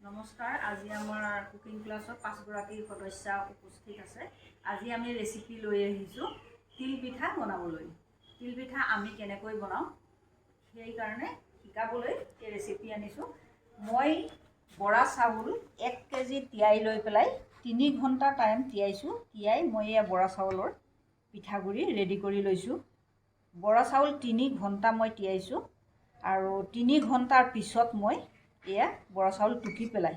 নমস্কাৰ। আজি আমাৰ কুকিং ক্লাছত পাঁচগৰাকী সদস্যা উপস্থিত আছে। আজি আমি ৰেচিপি লৈ আহিছোঁ তিল পিঠা বনাবলৈ। তিল পিঠা আমি কেনেকৈ বনাওঁ, সেইকাৰণে শিকাবলৈ এই ৰেচিপি আনিছোঁ। মই বৰা চাউল 1 কেজি তিয়াই লৈ পেলাই 3 ঘণ্টা টাইম তিয়াইছোঁ। তিয়াই মই এয়া বৰা চাউলৰ পিঠাগুড়ি ৰেডি কৰি লৈছোঁ। বৰা চাউল 3 ঘণ্টা মই তিয়াইছোঁ আৰু 3 ঘণ্টাৰ পিছত মই এয়া বৰা চাউল টুকি পেলাই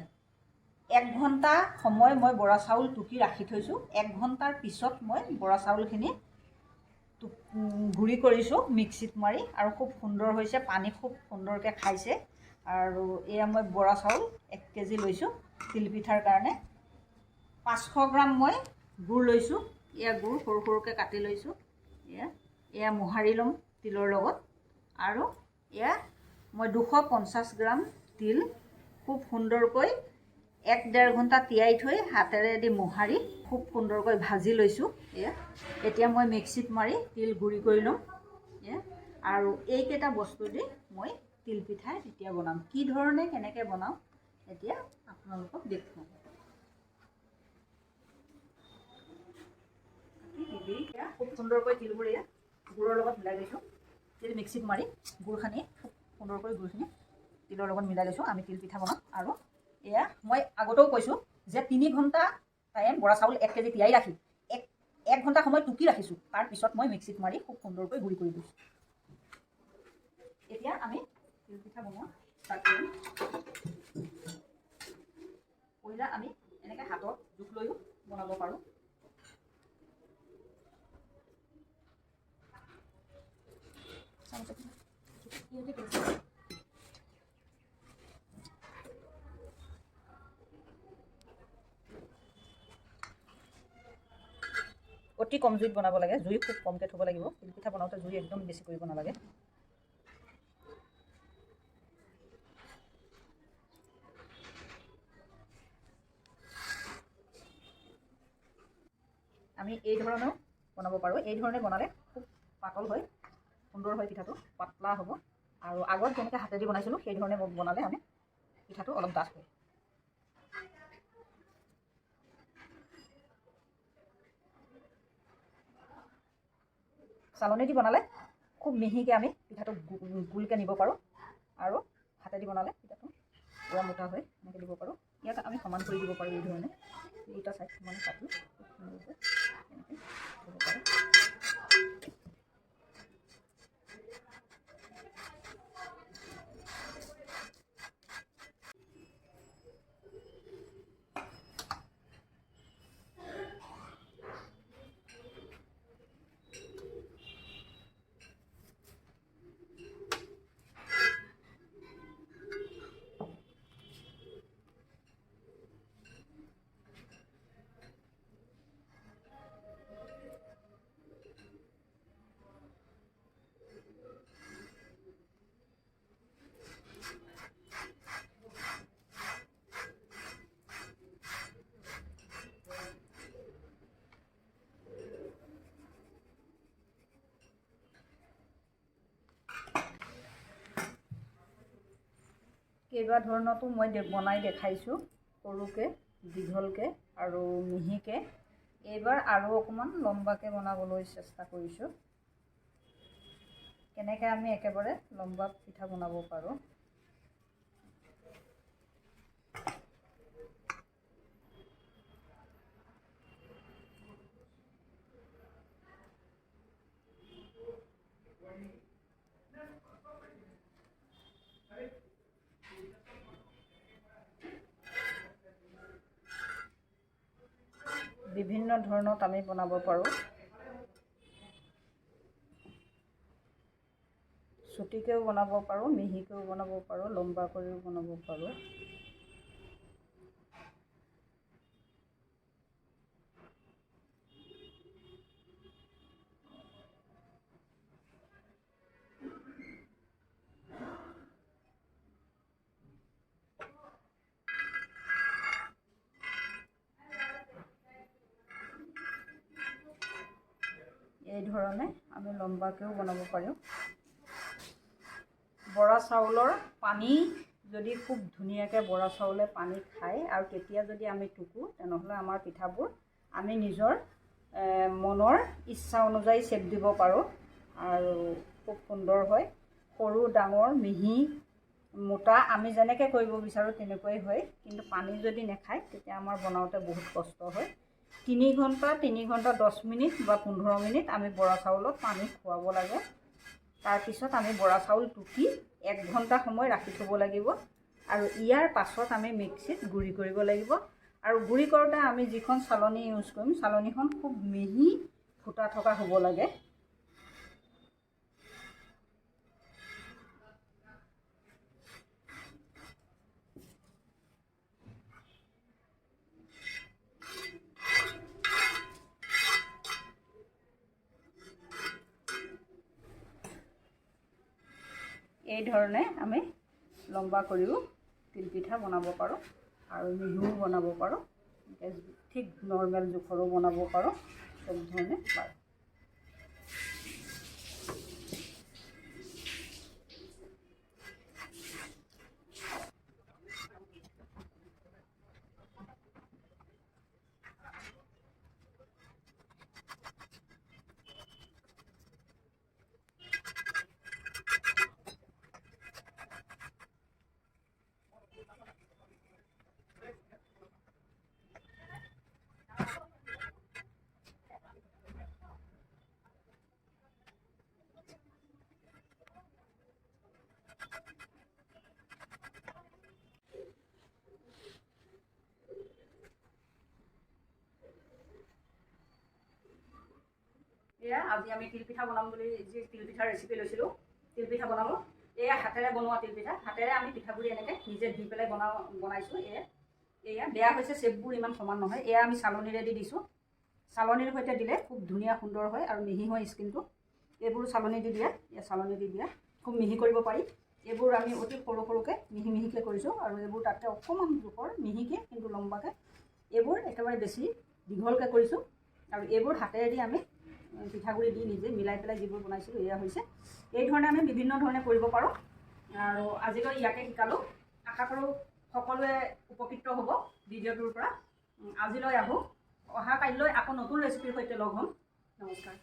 1 ঘণ্টা সময় মই বৰা চাউল টুকি ৰাখি থৈছোঁ। 1 ঘণ্টাৰ পিছত মই বৰা চাউলখিনি গুড়ি কৰিছোঁ মিক্সিত মাৰি আৰু খুব সুন্দৰ হৈছে, পানী খুব সুন্দৰকৈ খাইছে। আৰু এয়া মই বৰা চাউল 1 কেজি লৈছোঁ তিলপিঠাৰ কাৰণে। 500 গ্ৰাম মই গুড় লৈছোঁ। এয়া গুড় সৰু সৰুকৈ কাটি লৈছোঁ। এয়া এয়া মোহাৰি ল'ম তিলৰ লগত। আৰু এয়া মই 250 গ্ৰাম তিল খুব সুন্দৰকৈ 1-ডেৰ ঘণ্টা তিয়াই থৈ হাতেৰে দি মোহাৰি খুব সুন্দৰকৈ ভাজি লৈছোঁ। এয়া এতিয়া মই মিক্সিত মাৰি তিল গুড়ি কৰি ল'ম। এয়া আৰু এইকেইটা বস্তু দি মই তিল পিঠা এতিয়া বনাম। কি ধৰণে কেনেকৈ বনাওঁ, এতিয়া আপোনালোকক দেখুৱাম। এতিয়া খুব সুন্দৰকৈ তিলবোৰ এয়া গুড়ৰ লগত মিলাই লৈছোঁ। তিল মিক্সিত মাৰি গুড় সানি খুব সুন্দৰকৈ গুড়খিনি তিলৰ লগত মিলাই লৈছোঁ। আমি তিল পিঠা বনাম। আৰু এয়া মই আগতেও কৈছোঁ যে 3 ঘণ্টা টাইম বৰা চাউল 1 কেজি তিয়াই ৰাখি এক এক ঘণ্টা সময় টুকি ৰাখিছোঁ। তাৰপিছত মই মিক্সিত মাৰি খুব সুন্দৰকৈ গুড়ি কৰি দিছোঁ। এতিয়া আমি তিল পিঠা বনোৱা ষ্টাৰ্ট কৰিম। পহিলা আমি এনেকৈ হাতত জোখ লৈও বনাব পাৰোঁ। অতি কম জুইত বনাব লাগে। জুই খুব কমকৈ থ'ব লাগিব। তিলপিঠা বনাওঁতে জুই একদম বেছি কৰিব নালাগে। আমি এই ধৰণেও বনাব পাৰোঁ। এই ধৰণে বনালে খুব পাতল হয়, সুন্দৰ হয়, পিঠাটো পাতলা হ'ব। আৰু আগত যেনেকৈ হাতেদি বনাইছিলোঁ, সেই ধৰণে বনালে আমি পিঠাটো অলপ ডাঠ হয়। চালনী দি বনালে খুব মিহিকৈ আমি পিঠাটো গোলকৈ নিব পাৰোঁ আৰু হাতেদি বনালে পিঠাটো পূৰা মোটা হৈ এনেকৈ দিব পাৰোঁ। ইয়াত আমি সমান কৰি দিব পাৰোঁ। এই ধৰণে দুটা ছাইড সমান কাটি খুব সুন্দৰকৈ এনেকৈ দিব পাৰোঁ। কেইবা ধৰণতো মই বনাই দেখাইছোঁ, সৰুকৈ, দীঘলকৈ আৰু মিহিকৈ। এইবাৰ আৰু অকণমান লম্বাকৈ বনাবলৈ চেষ্টা কৰিছোঁ, কেনেকৈ আমি একেবাৰে লম্বা পিঠা বনাব পাৰোঁ। বিভিন্ন ধৰণত আমি বনাব পাৰোঁ। চুটিকৈও বনাব পাৰোঁ, মিহিকৈও বনাব পাৰোঁ, লম্বা কৰিও বনাব পাৰোঁ। এই ধৰণে আমি লম্বাকৈও বনাব পাৰোঁ। বৰা চাউলৰ পানী যদি খুব ধুনীয়াকৈ বৰা চাউলে পানী খায় আৰু তেতিয়া যদি আমি টুকোঁ, তেনেহ'লে আমাৰ পিঠাবোৰ আমি নিজৰ মনৰ ইচ্ছা অনুযায়ী চেপ দিব পাৰোঁ আৰু খুব সুন্দৰ হয়। সৰু ডাঙৰ মিহি মোটা আমি যেনেকৈ কৰিব বিচাৰোঁ তেনেকুৱাই হয়। কিন্তু পানী যদি নাখায় তেতিয়া আমাৰ বনাওঁতে বহুত কষ্ট হয়। 3 ঘণ্টা, 3 ঘণ্টা 10 মিনিট বা 15 মিনিট আমি বৰা চাউলত পানী খুৱাব লাগে। তাৰপিছত আমি বৰা চাউল টুকি 1 ঘণ্টা সময় ৰাখি থ'ব লাগিব আৰু ইয়াৰ পাছত আমি মিক্সিত গুড়ি কৰিব লাগিব। আৰু গুড়ি কৰোঁতে আমি যিখন চালনী ইউজ কৰিম, চালনীখন খুব মিহি ফুটা থকা হ'ব লাগে। এই ধৰণে আমি লম্বা কৰিও তিলপিঠা বনাব পাৰোঁ আৰু মিহিও বনাব পাৰোঁ, ঠিক নৰ্মেল জোখৰো বনাব পাৰোঁ, চব ধৰণে পাৰোঁ। এয়া আজি আমি তিলপিঠা বনাম বুলি যি তিলপিঠাৰ ৰেচিপি লৈছিলোঁ, তিলপিঠা বনালোঁ। এয়া হাতেৰে বনোৱা তিলপিঠা। হাতেৰে আমি পিঠাগুড়ি এনেকৈ নিজে ধুই পেলাই বনাইছোঁ। এয়া বেয়া হৈছে, চেপবোৰ ইমান সমান নহয়। এয়া আমি চালনীৰে দি দিছোঁ। চালনীৰ সৈতে দিলে খুব ধুনীয়া সুন্দৰ হয় আৰু মিহি হয় স্কিনটো। এইবোৰ চালনী দি দিয়া, এয়া চালনী দি দিয়া, খুব মিহি কৰিব পাৰি। এইবোৰ আমি অতি সৰু সৰুকৈ মিহি মিহিকৈ কৰিছোঁ আৰু এইবোৰ তাতকৈ অকণমান জোখৰ মিহিকৈ কিন্তু লম্বাকৈ। এইবোৰ একেবাৰে বেছি দীঘলকৈ কৰিছোঁ আৰু এইবোৰ হাতেৰে দি আমি পিঠাগুড়ি দি নিজে মিলাই পেলাই যিবোৰ বনাইছিলোঁ, এয়া হৈছে। এই ধৰণে আমি বিভিন্ন ধৰণে কৰিব পাৰোঁ আৰু আজিলৈ ইয়াকে শিকালোঁ। আশা কৰোঁ সকলোৱে উপকৃত হ'ব ভিডিঅ'টোৰ পৰা। আজিলৈ আহোঁ। অহা কাইলৈ আকৌ নতুন ৰেচিপিৰ সৈতে লগ হ'ম। নমস্কাৰ।